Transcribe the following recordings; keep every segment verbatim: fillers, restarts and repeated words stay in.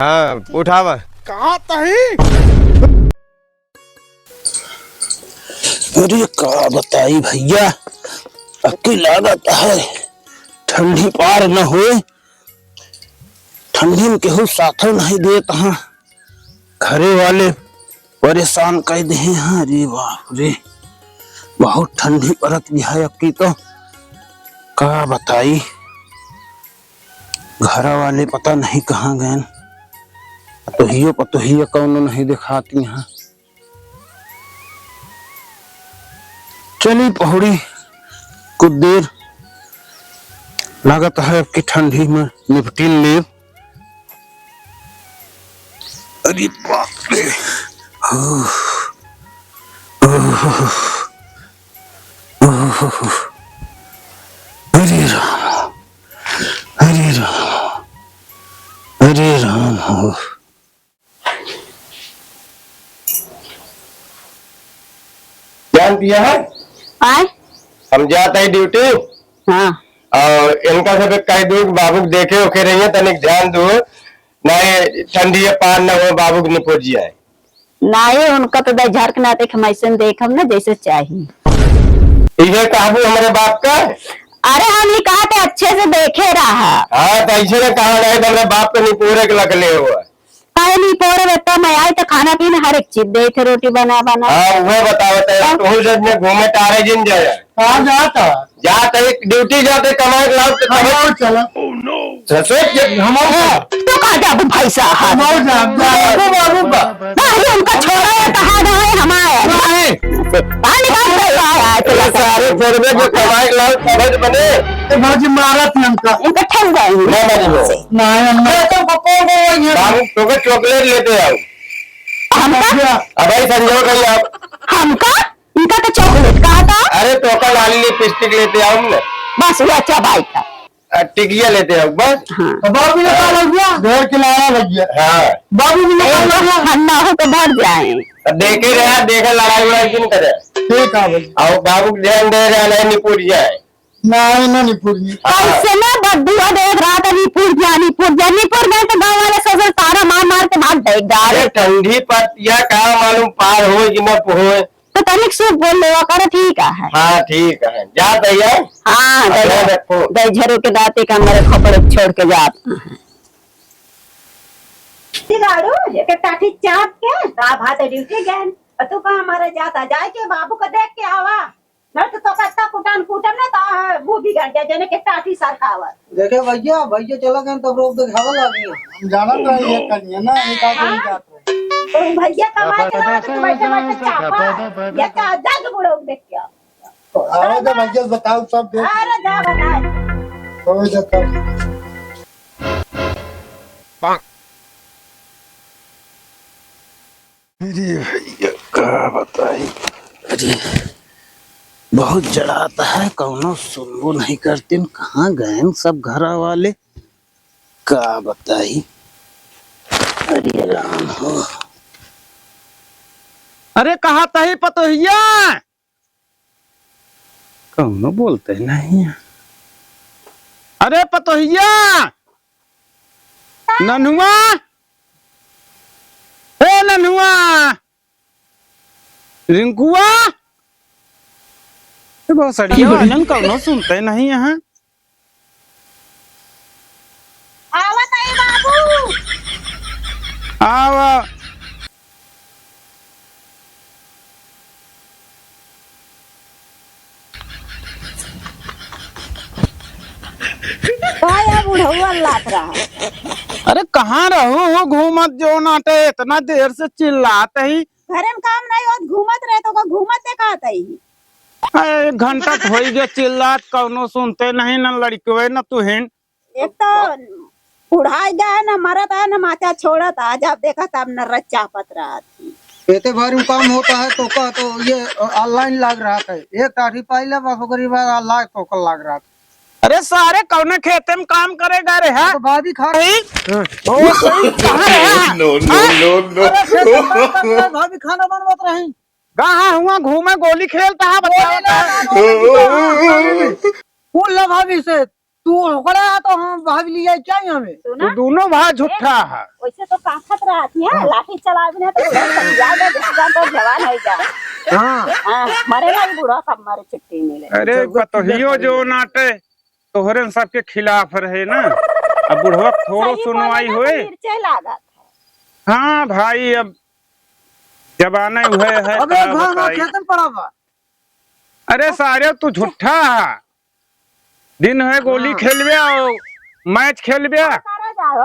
हाँ, उठावा। कहाँ तही? अरे का बताई भइया, अबकी लागत है ठंडी पार न होए, ठंडी में केहू साथो नहीं देत हाँ, घरे वाले परेशान कर दिहे हैं। अरे बाप रे, बहुत ठंडी परत भी है अबकी तो, का बताई, घरा वाले पता नहीं कहाँ गएन, पतोहियो पतोहिया कौनो नहीं देखाती हैं। चली पहुड़ी कुछ देर लागत है अबकी ठंडी में निपटिन लेब। अरे बाप रे। ओह, ओह, ओह, अरे राम, अरे राम, अरे राम हो। जान दिया है? आय? हम जात है ड्यूटी। हाँ। और इनका सब कह दो कि बाबू के देखे ओके रहिए, तनिक ध्यान दो, नहीं ठंडी है पार न हो, बाबू के निपट जाए। नहीं, उनका तो दे झरक ना देख, हम ऐसे देखम ना जैसे चाही। इहे कहबू हमरे बाप का? अरे हम ही कहा थे अच्छे से देखे रहा। हाँ, तो ऐसे ने कहा रहे तो हमरे बाप के निपोरे के लकले हुआ। काहे नहीं पोरे बेटा, मैं आई तो खाना पीना हर एक चीज दे थे, रोटी बना बना। हाँ, वह बतावत है, हाँ। तू जब में घूमे तारे जिन जाए। कहाँ जाता? जात है, ड्यूटी जात है, कमाए के लाओ तो हम कमाए। और चला। ससुर के हम और हाँ, तो कहाँ जाबू भाई साहब? हम और जाब, जाब। बाबू, बाबू बा। नहीं, उनका छोड़ा है, कहाँ गए हमारे? नहीं। कहाँ निकाल के लाया है, अरे चला। सारे छोड़ दे, जो कमाए के लाओ, समझ बने। ए भौजी, मारत नहीं हमका। इनका ठेल जाएंगे। ना मारी हो। नहीं, हम नहीं। अरे तुमको कौन बोल रही है? बाबू, तो के चॉकलेट लेते आओ। हमका? अच्छा। अब भाई संजय भाई आप। हमका? इनका तो चॉकलेट कहा था? अरे, तो का लाली लिपस्टिक लेते आओ ना। बस, वो अच्छा भाई का। आ, टिकिया लेते आओ, बस। हाँ। तो बाबू ने कहा लग गया? घर के लाया लग गया। हाँ। बाबू ने कहा लग गया? हम ना हो तो डर जाए। अब देखे रहे, देखे लड़ाई वड़ाई क्यों करे? ठीक है भाई। आओ, बाबू के ध्यान दे रहे, नहीं निपुर जाए। नहीं, ना निपुर जी। हाँ। कैसे ना बद्दुआ देख रहा था, निपुर जा, निपुर जा, निपुर गए तो गाँव वाले ससुर तारा मार मार के भाग गए, गाड़ी। अरे, ठंडी पतिया का मालूम पार होए कि न होए। तो तनिक से बोल लेवा करो, ठीक है। हाँ, ठीक है। जा भैया। हाँ, ध्यान दे, रखो। दे झरू के दाते का मेरे खोपड़े छोड़ के जात। गाड़ू, एक टाठी चाप के, का भात ड्यूटी गए। और तू कहाँ हमारा जाता, जाए के बाबू को देख के आवा। नहीं तो, तो कत्ता कुटान कूटम ना, तो मुँह बिगड़ जाए, जने के टाठी सरकावत। देखे भैया, भैया चला गए तब रोक दे, हवा लागे। हम जाना था ये करिए ना, एक आदमी हाँ। जात रहे। तो भैया कमाए के लाओ, तो बैठे बैठे चापा। ये का जग बुड़ो देख के आओ। आवाज है भैया, बताओ सब देख। अरे जा बता। हो जाता। अरे भैया, का बताई? अरे, बहुत जड़ात है, कौनो सुनबो नहीं करतीन। कहाँ गएन सब घरा वाले, का बताई? अरे राम हो। अरे, कहाँ तही पतोहिया? कौनो बोलते नहीं है। अरे पतोहिया, नन्हुआ, ए नन्हुआ, रिंकुआ, ए भोसड़िया वालन कौनो सुनते नहीं है। आवत है बाबू। आवा। भाई, अब बुढ़ौआ लात रहा। अरे, कहाँ रहू हो घूमत जो नाटे, इतना देर से चिल्लात ही। घरे में काम नहीं होत, घूमत रहे तो का घूमत देखात ही। अरे, एक घंटा तो होई गया चिल्लात, कौनो सुनते नहीं, न लड़कवे, न तुहिन। एक तो बुढ़ाई गए है, न मरत है, न माचा छोड़त है, जब देखा तब न रच्चा पत रहत। एते भारी काम होता है तो का, तो ये online लाग रहा है, एक टाठी पाई ले बस, ओकरी बाद लाग तो कल लाग रहा है। अरे सारे कौने खेते में काम करे गए रहे हैं? तो भाभी खा रही। हाँ। ओ, सही, कहाँ रहे हैं? No, no, हाँ? No, no। अरे खेते में काम करते हैं, भाभी खाना बनवत रही। कहाँ हुआ घूमे गोली खेलता है, बताओ। गोली ना, ना, ना, ना, ना। बोल ला भाभी से, तू ओकरा तो हम भाग लिया क्या हमें? सुना? तू दोनों भाई झूठा है। वैसे तो काफत रहत है, हाँ। लाठी चलावे ना तो बूढ़ा सठिया जा, जहाँ जा तो जवान हो जा। हाँ। हाँ, मरे ना बूढ़ा, कब मरे छुट्टी मिले। अरे, जब पतोहियो जो नाटे, तोहरे न सबके खिलाफ रहे ना। अब बुढ़वा थोड़ो सही बोले सुनवाई ना, होए। तो मिर्चे लागत है। हाँ भाई, अब जमाना उहे है, अबे का भाई, बताई। खेतन पड़ा बा। अरे सारे, तू झूठा है। दिन है गोली हाँ। खेलबे और मैच खेलबे। सारे जाओ,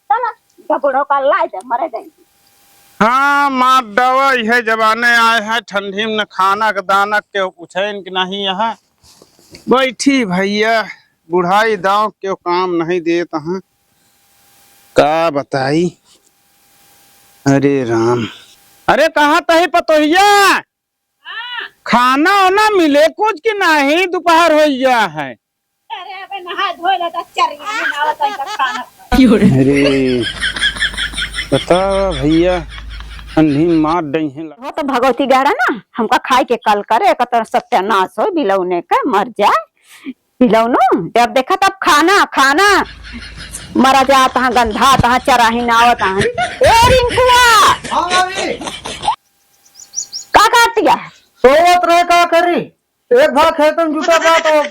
चलो, इनका बूढ़ो का लाई दे, मरे जाएंगे। हाँ, मार दवा, यह जमाने आए हैं, ठंडी में न खाना के दाना के उछैन के नहीं यहाँ। बैठी भैया, बुढ़ाई दाव के काम नहीं देत हैं। का बताई? अरे राम। अरे कहाँ तही पतोहिया? खाना ओना मिले कुछ कि नहीं, दोपहर हो गया है। अरे अबे नहा धोए ला, दस चार दिन में आवत है, तब खाना। अरे, बतावा भैया, ठंडी मार डई है। वो तो भगवती गहरा ना, हमका खाए के कल करे, एक तरह सत्यानाश हो, बिलौने के मर जाए। बिलौनो, जब देखा तब खाना, खाना, मरा जात हाँ, गंधात हाँ, चराही ना आवत हाँ। ए रिंकुआ! हाँ, भाभी। का करतिया? सोवत रहे, का करी? एक भाग खेतन जुटा बा तो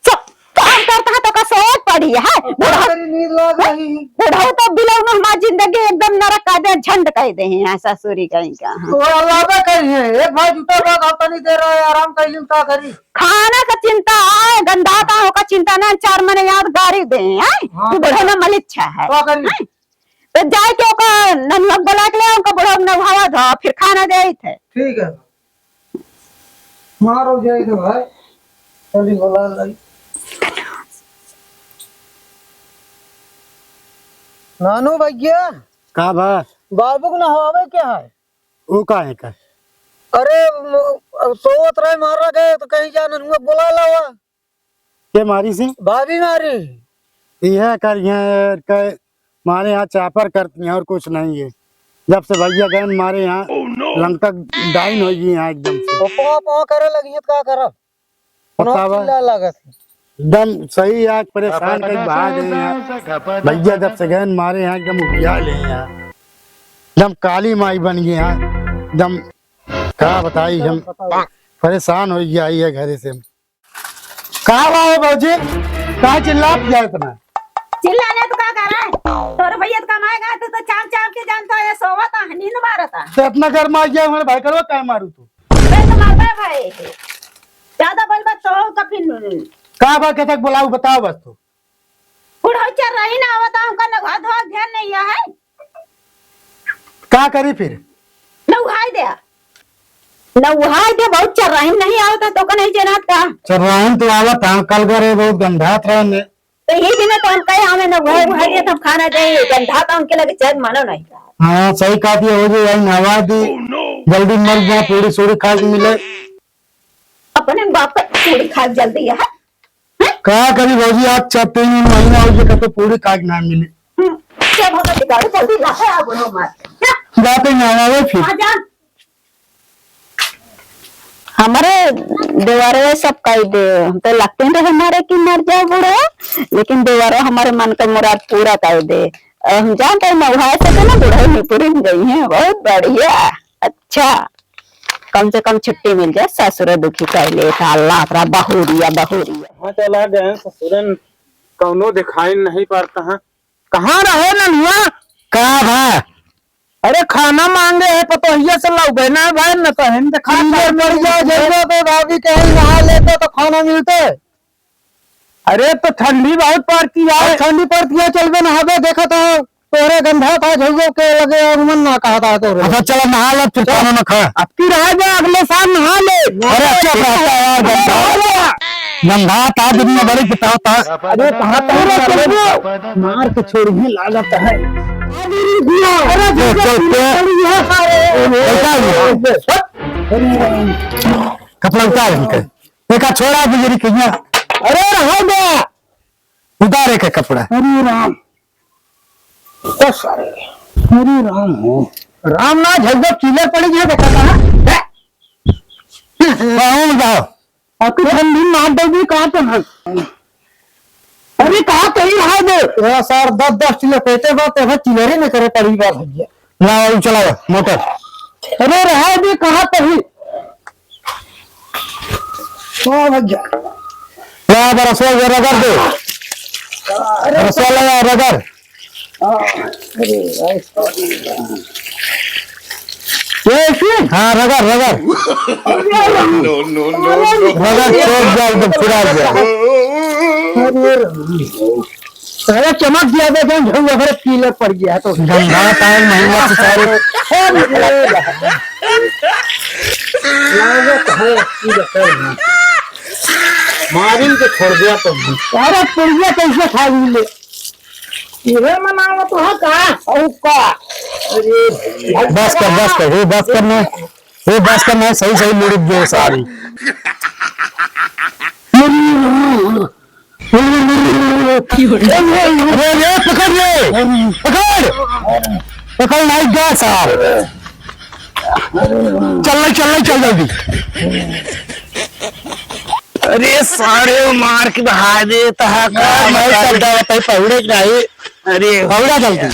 सब काम करत हाँ तो का सोवत पड़ी है? का बुढ़ऊ, करी, नींद लाग रही। बुढ़ऊ तो बिलौनो हमार जिंदगी एकदम नरक कर दे, झंड कर दे हैं, ससुरी कहीं का। हाँ। तो अलावा कही है, एक भाग जुटा बा तो तनी देर आराम कर ली, का करी? खाना का चिंता है, गंधात हाँ ओका चिंता ना, चार महीने याद गारी दे हैं, हाँ, तू बुढ़ऊ ना मलिच्छा है। का करी? हैं? तो जाए के ओका ननुआ के बोला के ले, ओका बुढ़ऊ नहावा धो, फिर खाना दे थे। ठीक है। मारो जाए तो भाई, जल्दी बोला लाई। नानू भैया। का बा? बाबू के नहवावे क्या है? वो का है का? अरे, म-, सोवत रहे, मारा गए तो कहीं जा ननुआ बोला लावा। के मारी सी? भाभी मारी। यह कर, यह कर, मारे यहाँ चापर करती हैं और कुछ नहीं है। जब से भैया गए न मारे यहाँ, लंका डाइन हो गई यहाँ एकदम से। वो पों पों करे लगी है तो का करब? पता बा? चिल्ला लागत है। एकदम सही, आज परेशान कर बहा गए यहाँ। भैया जब से गए न मारे यहाँ एकदम उबिया ले यहाँ, एकदम काली माई बन गई यहाँ एकदम। का बताई हम, परेशान हो गया है घरे से हम। का बा हो भौजी, का चिल्लात जा इतना? चिल्लाने तो का करा है? तोर भैया तो कमाएगा, तू तो चाप चाप के जानता है, सोवत है, नींद मारत है। तो इतना गर्मा गया हमारे भाई, करवा काय मारू तू? मैं तो मारबे भाई। ज्यादा बोलबा तो का फिर? का बा, के तक बोलाऊ, बताओ बस तू। बुढ़ऊ चर्राही ना आवत, हमका नहा धोआ ध्यान नहीं है। का करी फिर? नउहाई दे। नउहाई दे, बहुत चर्राही नहीं आवत है, तो का नहीं जनात का? चर्राही तो आवत है, कल करे बहुत गंधात रहे ने। तो यही दिन तो हम कहे, हमें नउहाई उहाई दे, तब खाना दे, गंधात हमके लगे चैन मानो नहीं। हाँ, सही कहा दिया, हो जाए, यही नहवा दी। जल्दी मर जा, पूरी सूरी खा के मिले। अपने बाप का पूरी खा के जल्दी है। का करी भौजी, आज चार तीन महीना हो गया, कतो पूरी खाए के ना मिले। हम्म, क्या भगत गाड़ी जल्दी ला है, अब बोलो मत। जा। जाते ना आवे फिर। हाँ, जा। हमारे देवरवे सब कह दे, हम तो लगते रहे हमारे कि मर जाओ बूढ़ो, लेकिन देवरवा हमारे मन का मुराद पूरा कर दे। और हम जानते हैं, नौहाए से तो ना बूढ़ो निपुरिन गई हैं, बहुत बढ़िया। अच्छा, कम से कम छुट्टी मिल जाए, ससुर दुखी कर ले, अल्लाह तोरा बहुरिया, बहुरिया। हाँ, चला गए ससुरन, कौनो दिखाई नहीं पड़ता है। कहाँ रहे ननुआ? का भा? अरे, खाना मांगे है, पतोहिया से लौबे ना भाई, न तो हम दिखा पीले पड़ जाए, जरूरत है, भाभी कहीं नहा लेते तो खाना मिलते। अरे, तो ठंडी बहुत पड़ती है। अब ठंडी पड़ती है, चलबे नहाबे, देखा तो तोरे गंधा था, झउगो के लगे और मन ना कहा था तोरे। अच्छा, चलो नहा ले, फिर चल। खाना ना खा। अब की रह जा, अगले साल नहा ले। अरे, चुप रहता है यार, गंधा। गंधा था, दुनिया भर की था, था। अरे, कहाँ तक मार के छोड़ी है, लागत है। अरे, चुप, चुप। कैसा है? कपड़ा उतार इनके। देखा, छोड़ा बुजुर्ग के यहाँ। अरे, रहो बे। उतारे के कपड़ा। अरे राम। ओ सारे। अरे राम हो। राम ना झगड़ा कीलर पड़ी गया, देखा था। कौन जाओ? और तू ठंडी मार देगी, कहाँ तो ना। अरे कहाँ कहीं रहा दे? ए सार, दस दस किलो पेटे बा, ते चिलरी में करे पड़ी बा भैया। लावा, ऊ चलावा मोटर। अरे रहा दे, कहाँ कहीं। वाह भैया। वाह, बरसवा ये रगड़ दे। अरे रसवा लगा, रगड़। हाँ, अरे भाई, sorry। ये ऐसे? हाँ, रगड़, रगड़। No, no, no, no। रगड़, छोड़ जाए, एकदम फुला जाए। अरे राम। साला चमक दिया, देखे, झंडा भरे पीले पड़ गया तो। गंदा टाइम महिला से सारे। अरे राम। लागत है, की बता रहे हैं। मारिन के छोड़ दिया तो। अरे पुड़िया कैसे खा ली ले? इहे मनावत हो का? औ का? अरे भैया। बस कर, बस कर, हे बस कर ना, हे बस कर ना, सही सही लुढ़क गए सारी। अरे, अरे, पकड़ ले, पकड़, पकड़ नाई गा सार। चल ले, चल ले, चल जल्दी। अरे सारे, मार के बहा दे तहा का। मैं सब दावा पे पहुड़े के नाही। अरे पहुड़ा जल्दी।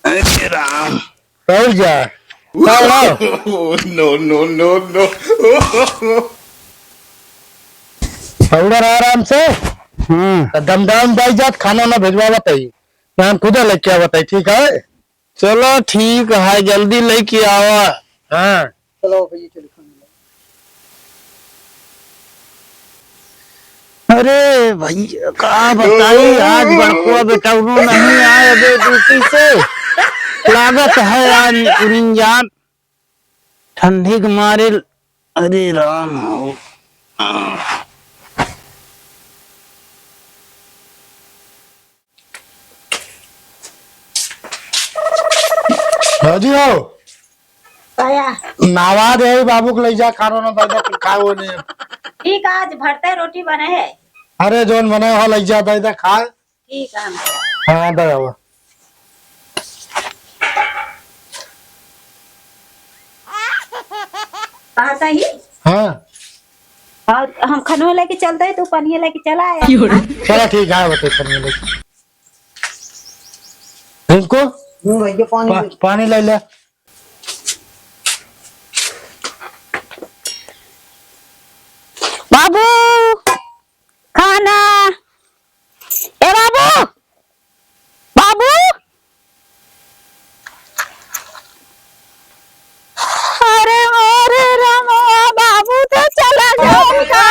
अरे राम। पहुड़ जा। पहुड़। No, no, no, no। पहुड़ा आराम से। हम्म। तो दमदाम बाई जात खाना ना भेजवा बताई। हम खुदा लेके आवत है, ठीक है? चलो ठीक है, जल्दी लेके आवा। हाँ। चलो भैया, चलो खाने। अरे भैया, का बताई, आज बड़कुआ बेटउनो नहीं आए अबे ड्यूटी से। लागत है आज उरिंजान ठंडी के मारे। अरे राम हो। भौजी हो। काया? नावा दे बाबू के लई जा, खानो ना दे दे, खाओ ने। ठीक है, आज भरते रोटी बने है। अरे जोन बने हो लई जा, दे दे खाए। ठीक है। हाँ, दे आओ। कहा सही? हाँ। और हम खनवा लेके चलते हैं, तू पनिया लेके चला आया। चला ठीक है, बता पनिया लेके। रिंकू, हम्म, भैया, पानी पा-, ले। पानी ले ले। बाबू, खाना। ए बाबू, बाबू। अरे मोरे रमवा, बाबू तो चला गया का?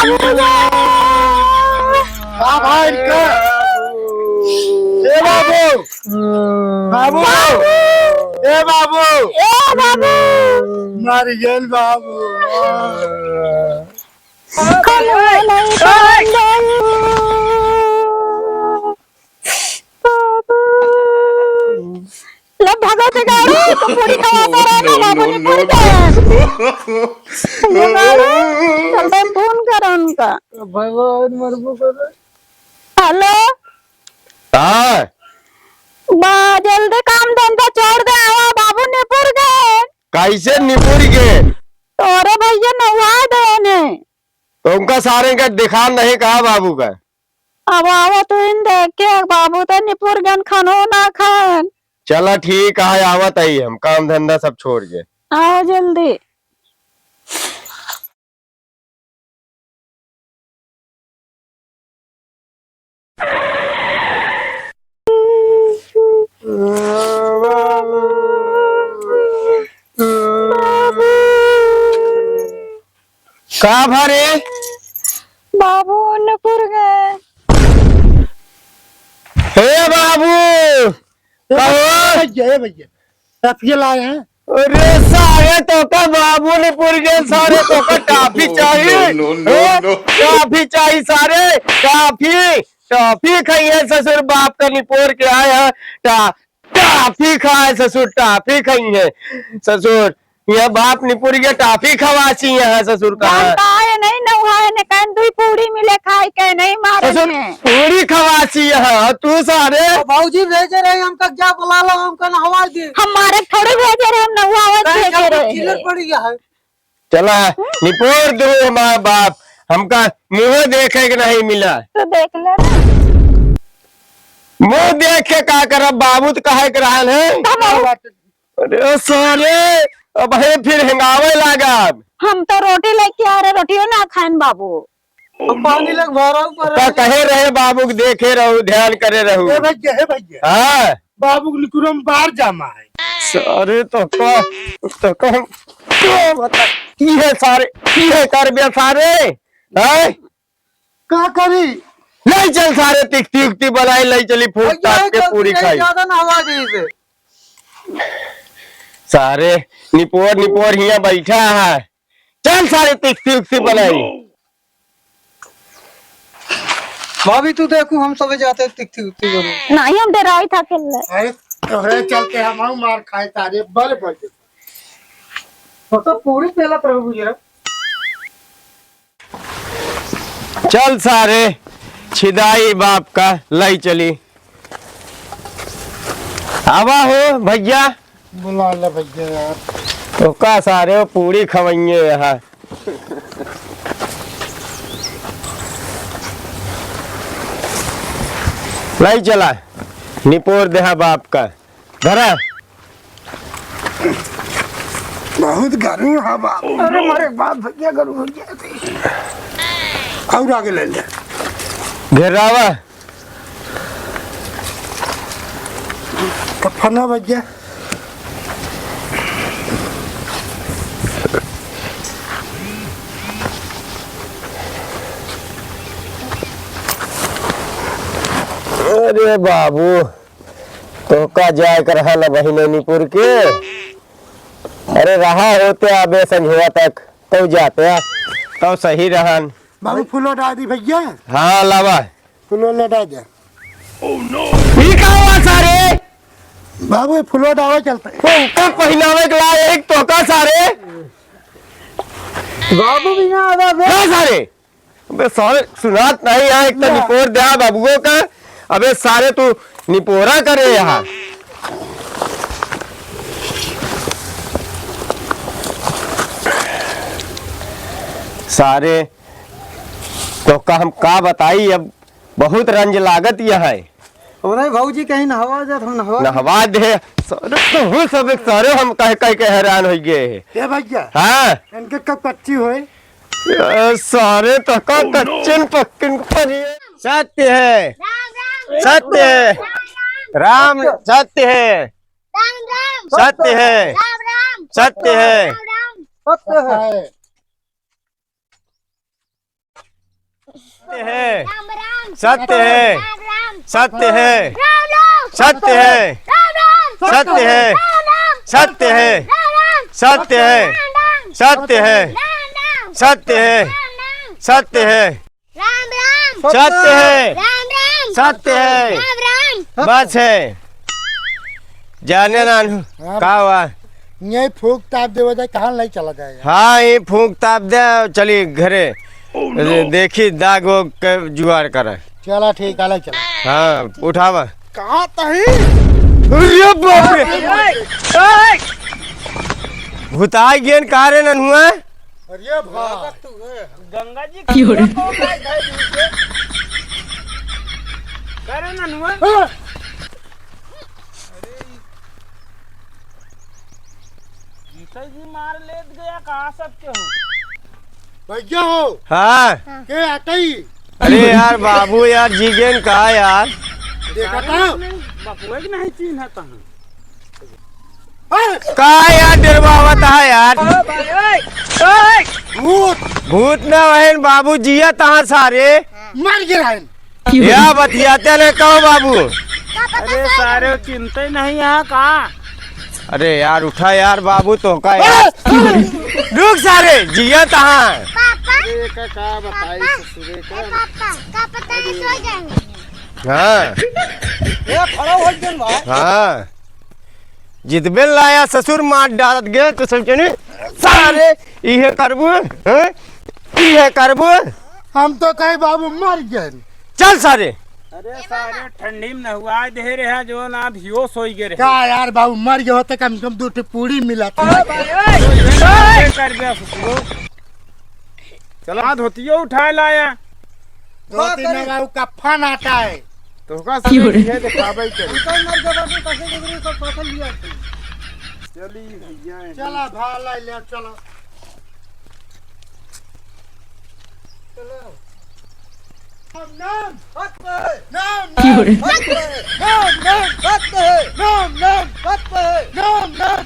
अरे राम। का भाई का? ए बाबू। बाबू। ए बाबू। ए बाबू। मर गए बाबू। ले भगत गाड़ी तो पूरी खवाता रहे ना बाबू ने पूरी के। ये गाड़ी, चल बे फोन कर उनका। भगवान मरबो करे। हेलो। हाँ। बा, जल्दी काम धंधा छोड़ दे, आवा बाबू निपुर गए। कैसे निपुर गए? तोरे भैया नौआ दे ने। तो उनका सारे का दिखान नहीं कहा बाबू का। अब आवा तो इन देख के बाबू तो निपुर गन खानो ना खान। चला ठीक है, आवत आई हम काम धंधा सब छोड़ के। आओ जल्दी। का भरे? बाबू निपुर गए। हे बाबू, ए कहो। भैया, ए भैया, टॉफी लाए हैं। अरे सारे तोका बाबू निपुर गए, सारे तोका टॉफी चाहिए। No, no, no, हैं? No। टॉफी चाहिए सारे, टॉफी, टॉफी खाइए ससुर बाप का निपोर के आए हैं। टा-, टॉफी खाए ससुर, टॉफी खाइए ससुर। यह बाप निपुर गया, टॉफी खवासी यहाँ ससुर का। हम कहा है नहीं नौहाए ने कहन दुई पूरी मिले खाए के नहीं मारे ससुर ने। पूरी खवासी यहाँ, तू सारे। तो भौजी भेजे रहे हमका क्या बुला लो, हमका नहवा दे। हम मारे थोड़े भेजे रहे, हम नौहाए कहीं भेजे सब रहे। चिल्लर पड़ी है। चला, निपोर दो हमार बाप, हमका मुँह देखे के नहीं मिला। तो देख ले ना। मुँह देख के का करब, बाबू तो कहे के रहन है। तब बाबू अरे सारे, अब हे फिर हेंगावे लागब। हम तो रोटी लेके आ रहे, रोटियो ना खाएन बाबू। अब पानी लग भरा ऊपर का है। कहे रहे बाबू के देखे रहू, ध्यान करे रहू। ए भैया, ए भैया। हाँ। बाबू के निकुरम बार जामा है। सारे तो का, तो का, का बता, की है सारे, की है कर बे सारे? हैं? का करी? ले चल सारे, तिकती उकती बनाई, ले चली फूक भैया, ताप ये के गलती पूरी नहीं, खाई। ज्यादा ना हवा दी से। सारे निपोर निपोर हियां बैठा है। चल सारे, तिकती उकती बनाई। भाभी, तू देखू, हम सबे जाते तिकती उकती बनाई। नहीं, हम डराई था खेलने। अरे, तोहरे चलते हम मार खाए तारे, बल बल। तो, तो पूरी पेला प्रभु जी। चल सारे, छिदाई बाप का, लई चली। आवा हो भैया। बुला ले भैया यार। तो का सारे, वो पूरी खवइये यहाँ। लई चला, निपोर देहा बाप का। धरा। बहुत गरम है बाप। अरे मारे बाप भैया, गरम हो गया थे। और आगे ले ले। घेरावा। कफना भैया। अरे बाबू, तोहका जाए के रहा ना बहिनैनीपुर के। अरे रहा होते आबे संझवा तक, तब जाते, तब सही रहन। बाबू, फूलो डाल दी भैया। हाँ, लावा। फूलो लटा दे। ई का हुआ सारे? बाबू, ये फूलो डावा चलता है। हमका पहिनावे के लायक तोहका सारे। बाबू भी ना आवा बे। का सारे? अबे सारे सुनात नहीं है, एक तो ना। निपोर दे बाबुओ का। अबे सारे तू निपोरा करे यहाँ। सारे तोहका हम का बताई, अब बहुत रंज लागत यह है। अरे भौजी कहीं नहवा दे, हम नहवा दे। नहवा दे। सारे तू सब एक सारे हम कह कह के हैरान हो गए हैं। ए भैया। हाँ। इनके कब कच्ची होए? ए, सारे तोहका कच्चन पक्कन करिए। सत्य है। राम राम। सत्य है। राम राम। राम सत्य है। राम राम। सत्य है। राम राम। सत्य है। राम राम। सत्य है। सत्य है। राम राम। सत्य है। राम राम। सत्य है। राम राम। सत्य है। राम राम। सत्य है। राम राम। सत्य है। राम राम। सत्य है। राम राम। सत्य है। राम राम। सत्य है। राम राम। सत्य है। राम राम। सत्य है। राम राम। सत्य है। राम राम। बस है। जाने नानू, हाँ। का हुआ? यही फूंक ताप देवे जाए, कहाँ नहीं चला जाए? हाँ, ये फूंक ताप दे, चली घरे। Oh, no। देखी दाग वोग के जुगाड़ कर। चला ठीक, अलग चला। हाँ, उठावा। कहाँ तही? अरे बाप रे। भुताई गेन का रे नन्हुआ? अरे भाई। गंगा जी की ओर। करे ननुआ। हाँ। अरे, ई-, जीते जी मार लेत गया, कहाँ सब के हो? भैया हो। हाँ। के आटई? अरे यार बाबू यार, जीगेन का यार? देखा था? बकुए के नहीं चीन्हत हन। का यार डेरवावत है यार? भूत। भूत ना वहन बाबू, जिया तहाँ सारे। मर गिरा है। या बतियाते ने कहो बाबू। अरे सारे चिंते नहीं है का? अरे यार उठा यार बाबू, तोहका यार। रुक सारे, जिया तहाँ। पापा। अरे का, का बताई पापा। ससुरे का? ए पापा, का पता है सो जाएंगे। हाँ। ए, खड़ा हो गइल बा। हाँ। जितबे लाया ससुर मार डालत गए तो सब जने, सारे इहे करबू, हैं? इहे करबू? हम तो कहे बाबू मर गए। चल सारे, अरे सारे ठंडी में नहुआ दे रहे हैं, जो ना भियो सोई गए रहे। का यार बाबू, मर गए होते, कम से कम दो ठे पूड़ी मिला था। अरे भाई, ओए। ये कर दिया ससुरो। चला धोतियो उठाए लाया। धोती में बाबू कफन आता है। तो का क्यों रे? ये दिखावे ही करी। उतर मर गया बाबू, कैसे देख रही हो, सब पकड़ लिया तू। चली भैया, चला भाला ले चलो। चलो। नाम, नाम, हक पे है। नाम, क्यों रे? नाम, हक पे है। नाम, नाम, हक पे है। नाम, नाम, हक पे है। नाम, नाम,